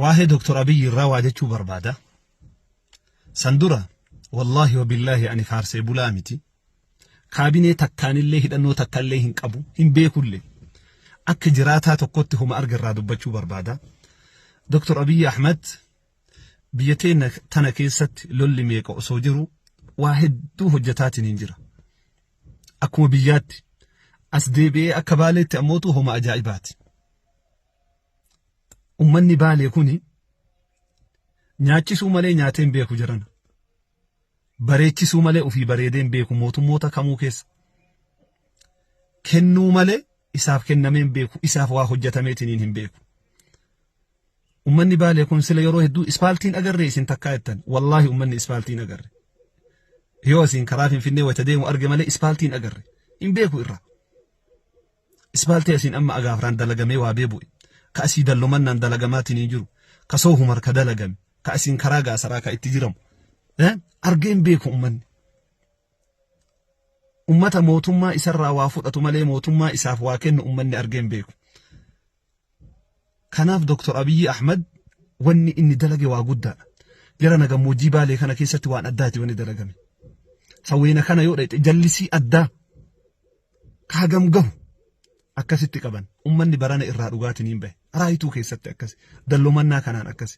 Waa'ee Dr. Abiyyi irraa waa jechuu barbaada. San dura wallaahi wa billaahi ani faarsee bulaa miti. Kaabinee takkaanillee hidhannoo takkallee hin qabu hin beekullee. Akka jiraataa tokkotti homa arga irraa dubbachuu barbaada. Dr. Abiyyi Ahmad biyya teenya tana keessatti lolli meeqa osoo jiru waa hedduu hojjetaatiin hin jira. Akkuma biyyaatti as deebi'ee akka Baaleetti ammootu homa ajaa'ibaati. Ummanni Baalee kuni nyaachisuu malee nyaatee hin beeku jirana. Bareechisuu malee ofii bareedee hin beeku mootummoota kamuu keessa. Kennuu malee isaaf kennamee hin beeku isaaf waa hojjetameetiin hin beeku. Ummanni Baalee kun sila yeroo hedduu ispaaltiin agarre isin takkaa jettan wallaahi ummanni ispaaltiin agarre. Yoo asiin karaa Finfinnee wayita deemu arge malee ispaaltiin agarre hin beeku irraa. Ispaaltii asiin amma agaafraan dalagamee waa beebu'e. Ka asii dallomannaan dalagamaatiin hin jiru. Ka soohumar ka dalagame. Ka asiin karaa gaasaraa ka itti jiramu. Argee hin beeku ummanni. Ummata mootummaa isarraa waa fudhatu malee mootummaa isaaf waa kennu ummanni argee hin beeku. Kanaaf Dr. Abiyyi Ahmad wanni inni dalage waa guddaadha. Jara na gammoojjii Baalee kana keessatti waan addaati wanni dalagame. Sawweena kana yoo dhayxe jallisii addaa kaagam gahu akkasitti qaban. Ummanni barana irraa dhugaatiin hin bahe. Raayituu keessatti akkasi. Dallomannaa kanaan akkasi.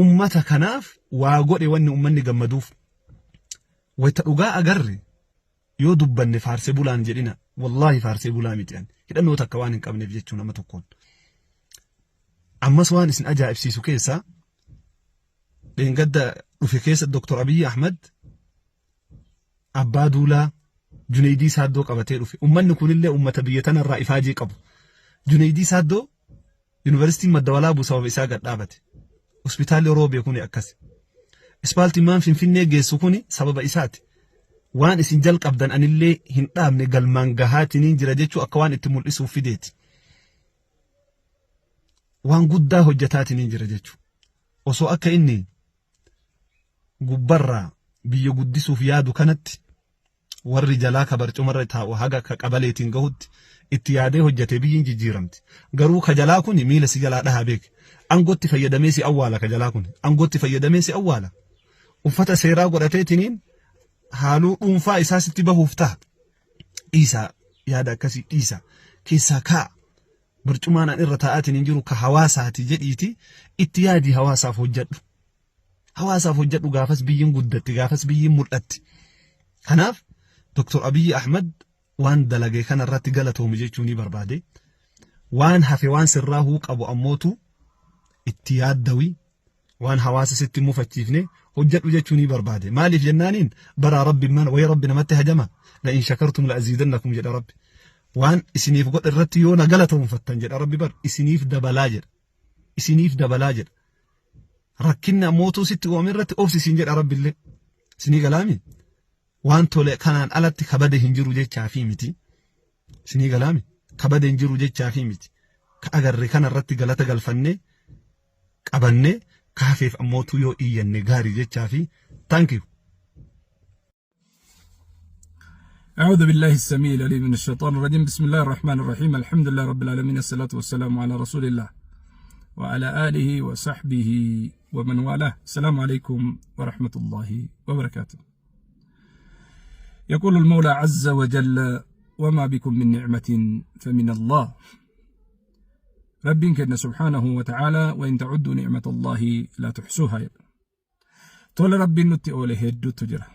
Ummata kanaaf waa godhe wanni ummanni gammaduuf. Wayita dhugaa agarre yoo dubbanne faarsee bulaan jedhina wallaahi faarsee bulaa miti ani hidhannoo takka waan hin qabneef jechuu nama tokkoon. Ammas waan isin ajaa'ibsiisu keessaa dheengadda dhufe keessa Dr. Abiyyi Ahmad abbaa duulaa Juneydii Saaddoo qabatee dhufe. Ummanni kunillee ummata biyya tanarraa ifaajee qabu. Juneydii Saaddoo Yuunivarsiitiin Madda Walaabuu sababa isaa gad dhaabate. Hospitaalli Roobee kuni akkasi. Ispaaltiin Finfinnee geessu kuni sababa isaati. Waan isin jalqabdan anillee hin dhaabne galmaan gahaatiniin jira jechuu akka waan itti mul'isuuf fideeti. Waan guddaa hojjetaatiniin jira jechuu. Osoo akka inni gubbarraa biyya guddisuuf yaadu kanatti warri jalaa ka barcumarra taa'u haga ka qabaleetiin gahutti itti yaadee hojjate biyyiin jijjiiramti. Garuu ka jalaa kun miila si jalaa dhahaa beeki. Angootti fayyadamee si awwaala ka jalaa kun. Angootti fayyadamee si awwaala. Uffata seeraa godhateetiniin haaluu dhuunfaa isaa sitti bahuuf ta'a. Dhiisaa yaada akkasii dhiisaa. Keessaa kaa'a. Barcumaan an irra taa'aatiin hin jiru ka hawaasaati jedhiiti itti yaadii hawaasaaf hojjedhu. Hawaasaaf hojjedhu gaafas biyyiin guddatti gaafas biyyiin mul'atti. Kanaaf Dr. Abiyyi Ahmad waan dalage kana irratti galatoomi jechuu ni barbaade. Waan hafe waan sirraahuu qabu ammootu itti yaaddawi waan hawaasa sitti mufachiifne hojjedhu jechuu ni barbaade. Maaliif jennaaniin baraa rabbi mana wayi rabbi namatti hajama la in shakartum la aziidannakum jedha rabbi. Waan isiniif godhe irratti yoo na galatoomfattan jedha rabbi bar isiniif dabalaa jedha. Isiniif dabalaa jedha. Rakkinni ammootuu sitti uumame irratti obsi siin jedha rabbillee. Isinii galaami? Waan tole kanaan alatti kabade hin jiru jechaa fi miti. Isinii galaami? Kabade hin jiru jechaa fi miti. Ka agarre kana irratti galata galfannee qabannee kaafeef ammootuu yoo iyyanne gaarii jechaa fi thank you. أعوذ بالله السميع العليم من الشيطان الرجيم بسم الله الرحمن الرحيم الحمد لله رب العالمين الصلاة والسلام على رسول الله وعلى آله وصحبه ومن والاه السلام عليكم ورحمة الله وبركاته يقول المولى عز وجل وما بكم من نعمة فمن الله رب كان سبحانه وتعالى وإن تعدوا نعمة الله لا تحصوها Tola Rabbiin nutti oole hedduutu jira.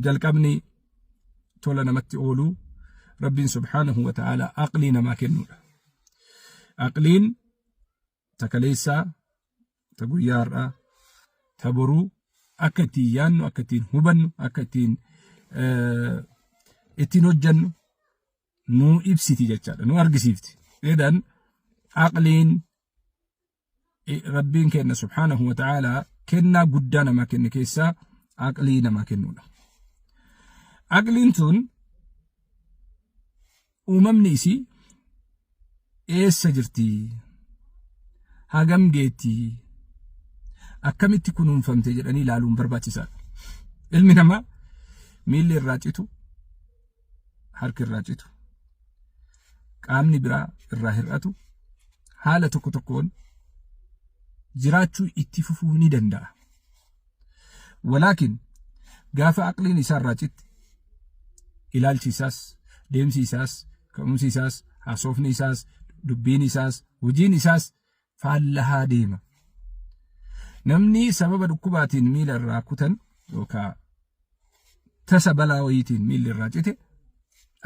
Jalqabni tola namatti ooluu Rabbiin subhaanahu wa ta'aalaa aqlii namaa kennuudha. Aqliin ta kaleessaa, ta guyyaa har'aa, ta boruu akka ittiin yaannu, akka ittiin hubannu, akka ittiin ittiin hojjannu nuu ibsiti jechaadha, nu argisiifti. Edan aqliin Rabbiin kenna subhaanahu wa ta'aalaa kennaa guddaa namaa kenne keessaa aqlii namaa kennuudha. Aqliin tun uumamni isii eessa jirti? Hagam geetti? Akkamitti kunuunfamte jedhanii ilaaluun barbaachisaadha. Ilmi namaa miilli irraa citu, harki irraa citu, qaamni biraa irraa hir'atu haala tokko tokkoon Jiraachuu itti fufuu ni danda'a. Walaakin gaafa aqliin isaa irraa citte ilaalchi isaas, deemsi isaas, ka'umsi isaas, haasofni isaas, dubbiin isaas, hojiin isaas faallahaa deema. Namni sababa dhukkubaatiin miila irraa kutan yookaan tasa balaa wayiitiin miilli irraa cite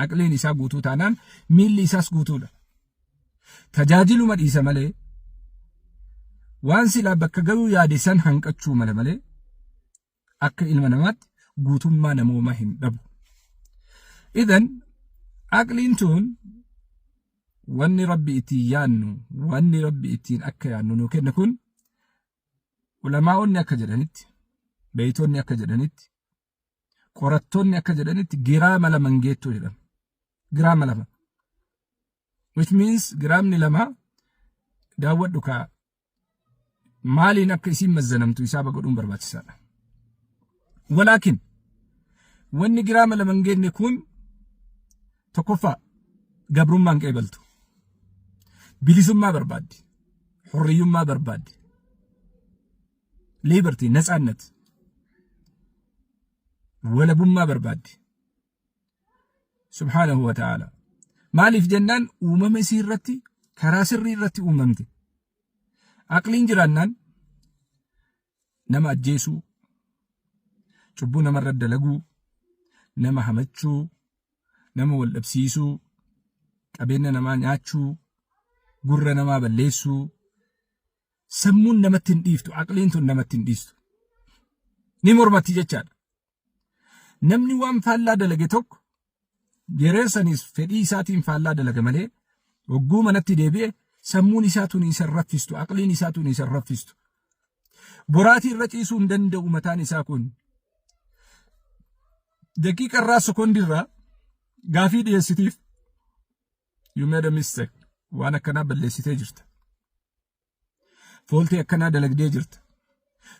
aqliin isaa guutuu taanaan miilli isaas guutuudha. Tajaajiluma dhiisa malee waan silaa bakka ga'uu yaade san hanqachuu mala malee akka ilma namaatti guutummaa namoomaa hin dhabu. Idan aqliin tun wanni Rabbi ittiin yaannu, wanni Rabbi ittiin akka yaannu nuu kenne kun, ulamaa'onni akka jedhanitti, beeytonni akka jedhanitti, qorattoonni akka jedhanitti, giraama 2 hin geettuu jedhama. Giraama 2. Which means giraamni 2 daawwadhu kaa, maaliin akka isiin mazzanamtu isaaba godhuun barbaachisaadha. Walaakin wanni giraama 2 hin geenne kun tokkoffaa gabrummaan qeebaltu. Bilisummaa barbaaddi. Hurriyyummaa barbaaddi. Liberty, ነጻነት, walabummaa barbaaddi. Subhaanahu wa ta'ala. Maaliif jennaan uumama isii irratti karaa sirrii irratti uumamte. Aqliin jiraannaan nama ajjeesuu, cubbuu namarra dalaguu, nama hamachuu, nama wal dhabsiisuu, qabeenya namaa nyaachuu, gurra namaa balleessuu, sammuun namatti hin dhiiftu, aqliin tun namatti hin dhiistu. Ni mormatti jechaadha. Namni waan faallaa dalage tokko yeroo sanis fedhii isaatiin faallaa dalaga malee hogguu manatti deebi'e sammuun isaa tun isa raffistu, aqliin isaa tun isa raffistu. Boraatii irra ciisuu hin danda'u mataan isaa kun. Daqiiqa irraa, sekoondii irraa gaafii dhiyeessitiif: "You made a mistake, waan akkanaa balleessitee jirta. Fooltee akkanaa dalagdee jirta.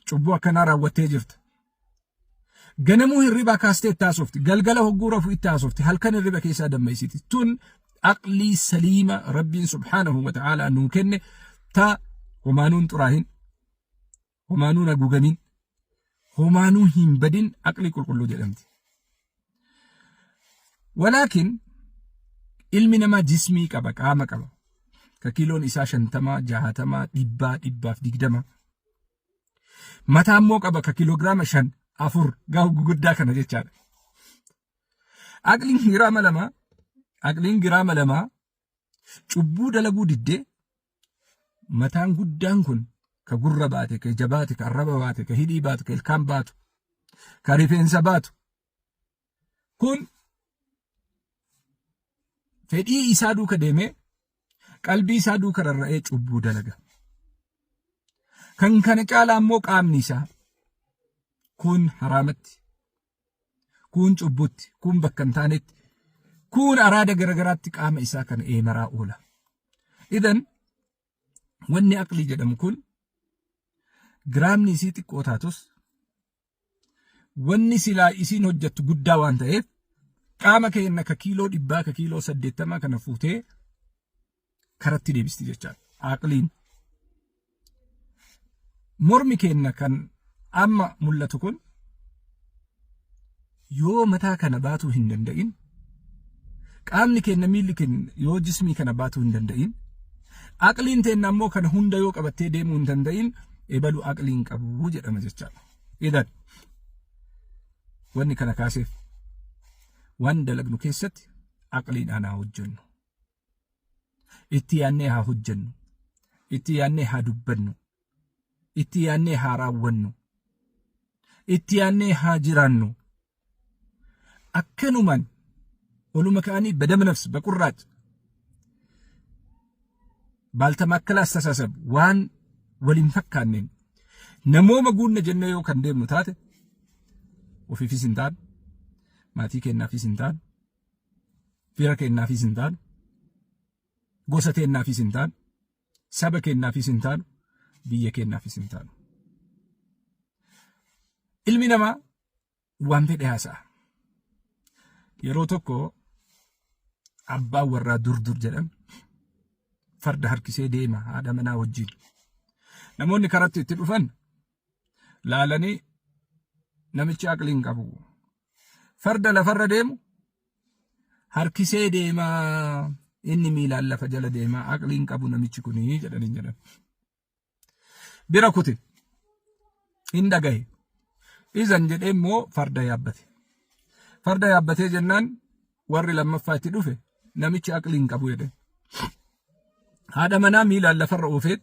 Cubbuu akkanaa raawwattee jirta." Ganamuu hirribaa kaastee itti haasofti. Galgala hogguu rafu itti haasofti. Halkan hirriba keessaa dammeessiti. Tun aqlii saliima Rabbiin subhaanahu wa ta'aalaa nuu kenne ta homaanuun xuraahin, homaanuun haguugamin, homaanuu hin badin, aqlii qulqulluu jedhamti. Walaakin ilmi namaa jismii qaba, qaama qaba. Ka kiiloon isaa 50, 60, 100, 120. Mataa immoo qaba ka kiiloogiraama 5, 4 gahu guguddaa kana jechaadha. Aqliin giraama 2, aqliin giraama 2 cubbuu dalaguu diddee mataan guddaan kun ka gurra baate, ka ija baate, ka arraba baate, ka hidhii baatu, ka ilkaan baatu, ka rifeensa baatu kun fedhii isaa duuka deemee qalbii isaa duuka rarra'ee cubbuu dalaga. Kan kana caalaa immoo qaamni isaa kun haraamatti, kun cubbutti, kun bakka hin taanetti, kun araada garagaraatti qaama isaa kana eemaraa oola. Idan wanni aqlii jedhamu kun giraamni isii xiqqoo taatus wanni silaa isiin hojjettu guddaa waan ta'eef qaama keenya ka kiiloo 100, ka kiiloo 80 kana fuutee karatti deebisti jechaadha. Aqliin. Mormi keenya kan amma mul'atu kun yoo mataa kana baatuu hin danda'in, qaamni keenya, miilli keenya yoo jismii kana baatuu hin danda'in, aqliin teenna ammoo kana hunda yoo qabattee deemuu hin danda'in, ebalu aqliin qabu jedhama jechaadha. Idan wanni kana kaaseef waan dalagnu keessatti aqliidhaan haa hojjennu. Itti yaannee haa hojjennu. Itti yaannee haa dubbannu. Itti yaannee haa raawwannu. Itti yaannee haa jiraannu. Akkanumaan oluma ka'anii በደመ ነፍስ በቁራጭ ባልተማከለ አስተሳሰብ waan waliin fakkaanneen namooma guunna jennee yoo kan deemnu taate ofiifis hin taanu, maatii keenyaafis hin taanu, fira keenyaafis hin taanu, gosa teenyaafis hin taanu, saba keenyaafis hin taanu, biyya keenyaafis hin taanu. Ilmi namaa waan fedhe haasa'a. Yeroo tokko abbaan warraa dur dur jedhan farda harkisee deema haadha manaa wajjin. Namoonni karatti itti dhufan laalanii namichi aqlii hin qabu. Farda lafarra deemu harkisee deemaa inni miilaan lafa jala deemaa aqlii hin qabu namichi kuni jedhanii jedhan. Bira kute hin dhagahe. Izan jedhee immoo farda yaabbate. Farda yaabbatee jennaan warri lammaffaa itti dhufe namichi aqlii hin qabu jedhe. Haadha manaa miilaan lafarra oofeet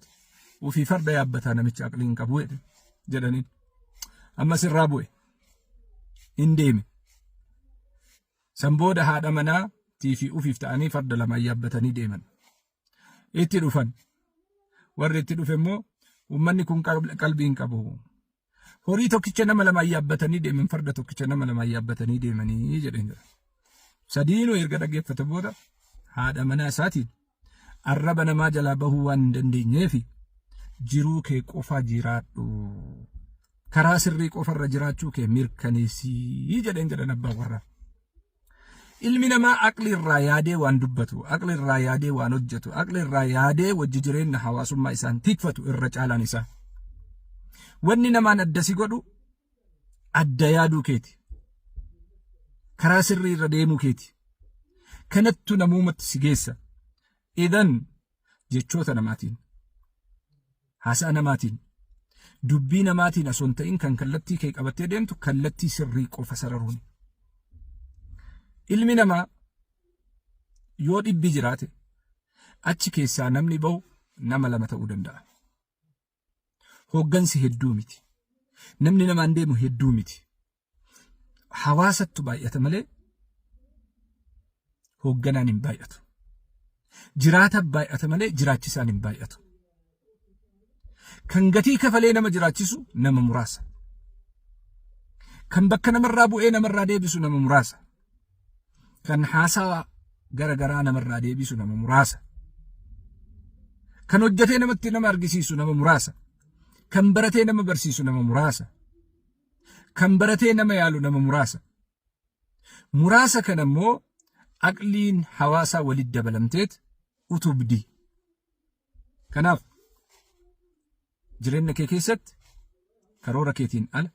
ofii farda yaabbataa namichi aqlii hin qabu jedhe jedhaniin. Ammas irraa bu'e. Hin deeme. San booda haadha manaa fi ufiif ta'anii farda lamaan yaabbatanii deeman. Itti dhufan. Warri itti dhufe immoo uummanni kun qalbii hin qabu. Horii tokkicha nama lamaan yaabbatanii deeman farda tokkicha nama lamaan yaabbatanii deemanii jedheen jira. Sadiinuu erga dhaggeeffate booda haadha manaa isaatiin arraba namaa jalaa bahuu waan hin dandeenyeef jiruu kee qofa jiraadhu. Karaa sirrii qofarra jiraachuu kee mirkaneessii jedheen jedhan abbaan warraa. Ilmi namaa aqli irraa yaadee waan dubbatu, aqli irraa yaadee waan hojjetu, aqli irraa yaadee wajji jireenya hawaasummaa isaan tikfatu irra caalaan isaa. Wanni namaan adda si godhu adda yaaduu keeti. Karaa sirrii irra deemuu keeti. Kanattu namuumatti si geessa. Idan jechoota namaatiin, haasa'a namaatiin, dubbii namaatiin osoo hin ta'in kan kallattii kee qabattee deemtu kallattii sirrii qofa sararuun. Ilmi namaa yoo dhibbi jiraate achi keessaa namni bahu nama lama ta'uu danda'a. Hooggansi hedduu miti. Namni namaan deemu hedduu miti. Hawaasattu baay'ata malee hoogganaan hin baay'atu. Jiraata baay'ata malee jiraachisaan hin baay'atu. Kan gatii kafalee nama jiraachisu nama muraasa. Kan bakka namarraa bu'ee namarraa deebisu nama muraasa. Kan haasaa gara garaa namarraa deebisu nama muraasa. Kan hojjetee namatti nama argisiisu nama muraasa. Kan baratee nama barsiisu nama muraasa. Kan baratee nama yaalu nama muraasa. Muraasa kana immoo aqliin hawaasaa walitti dabalamteet utubdi. Kanaaf jireenya kee keessatti karoora keetiin ala,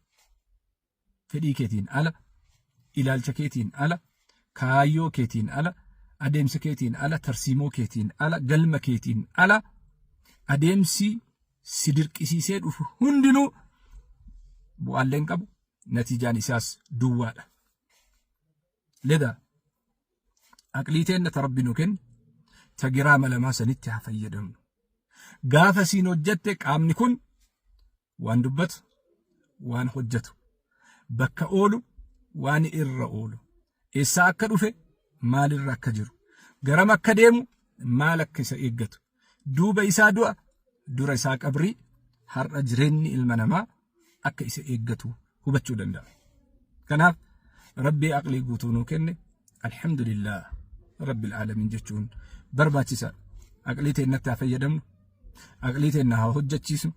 fedhii keetiin ala, ilaalcha keetiin ala, kaayyoo keetiin ala, adeemsa keetiin ala, tarsiimoo keetiin ala, galma keetiin ala adeemsi si dirqisiisee dhufu hundinuu bu'aallee hin qabu natiijaan isaas duwwaadha. Leda aqlii teenna ta rabbi nu kenne ta giraama lamaa sanitti haa fayyadamnu. Gaafa siin hojjatte qaamni kun waan dubbatu, waan hojjetu, bakka oolu, waan irra oolu, eessaa akka dhufe, maalirra akka jiru, garam akka deemu, maal akka isa eeggatu, duuba isaa du'a, dura isaa qabrii, har'a jireenyi ilma namaa akka isa eeggatu hubachuu danda'a. Kanaaf Rabbii aqlii guutuu nuu kenne alhamdulillah rabbil aalamiin jechuun barbaachisaadha. Aqlii teennatti haa fayyadamnu. Aqlii teenna haa hojjechiisnu.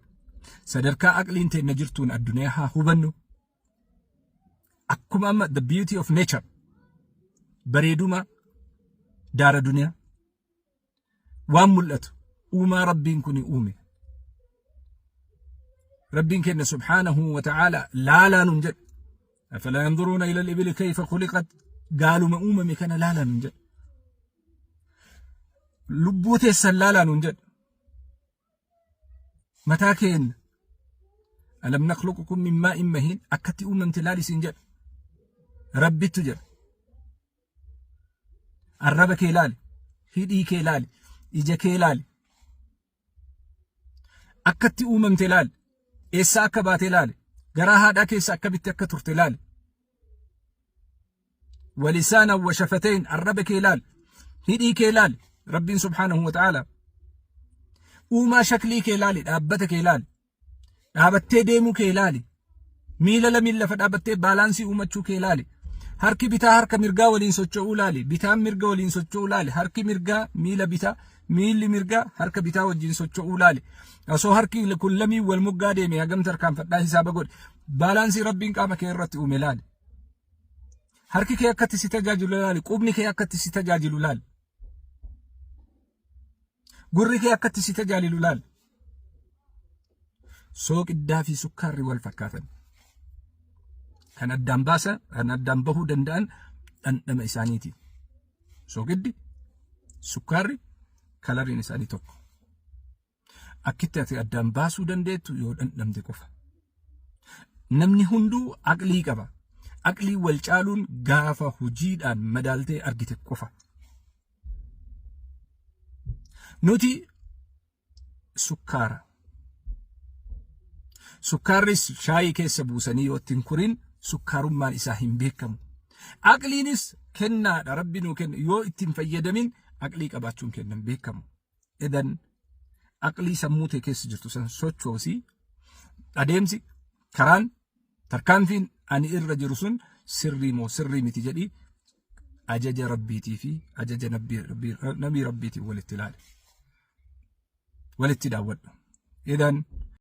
Sadarkaa aqliin teenna jirtuun addunyaa haa hubannu. Akkuma amma the beauty of nature bareeduma daara duniyaa waan mul'atu uumaa rabbiin kun uume. Rabbiin kenna subhaanahu wa ta'ala laalaa nun jedhe. Afalaa yanzuruuna ila al-ibili kayfa khuliqat gaaluma uumame kana laalaa nun jedhe. Lubbuu teessan laalaa nun jedhe. Mataa keenna alam nakhluqukum min maa'in mahiin akkatti uumamte laali siin jedha. Rabbittu jedha. Arraba kee laali, hidhii kee laali, ija kee laali. Akkatti uumamte laali. Eessaa akka baate laali. Garaa haadhaa keessa akkamitti akka turte laali. Walisaana wa shafateen arraba kee laali. Hidhii kee laali. Rabbiin subhaanahu wa ta'ala. Uumaa shaklii kee laali. Dhaabbata kee laali. Dhaabattee deemuu kee ilaali. Miila lamiin lafa dhaabattee baalaansii uumachuu kee ilaali. Harki bitaa harka mirgaa waliin socho'uu ilaali. Bitaan mirga waliin socho'uu ilaali. Harki mirgaa miila bitaa, miilli mirgaa harka bitaa wajjin socho'uu ilaali. Osoo harki kun lamiin wal moggaa deeme hagam tarkaanfadhaa hisaaba godhi. Baalaansii Rabbiin qaama kee irratti uume ilaali. Harki kee akkatti si tajaajilu ilaali. Qubni kee akkatti si tajaajilu ilaali. Gurri kee akkatti si tajaajilu ilaali. Sooqiddaa fi sukkaarri wal fakkaatan. Kan addaan baasa, kan addaan bahuu danda'an dhandhama isaaniiti. Sooqiddi, sukkaarri kalariin isaanii tokko. Akkitti ati addaan baasuu dandeettu yoo dhandhamte qofa. Namni hunduu aqlii qaba. Aqlii wal caaluun gaafa hojiidhaan madaaltee argite qofa. Nuti sukkaara. Sukkaarris shaayii keessa buusanii yoo ittiin kurin sukkaarummaan isaa hin beekamu. Aqliinis kennaadha, rabbi nuu kenna, yoo ittiin fayyadamin aqlii qabaachuun kennan beekamu. Edan aqlii sammuu tee keessa jirtu san sochoosii, adeemsi karaan tarkaanfiin ani irra jiru sun sirrii moo sirrii miti jedhii ajaja rabbiitii fi ajaja nabii rabbiitiin walitti ilaali. Walitti daawwadhu. Idan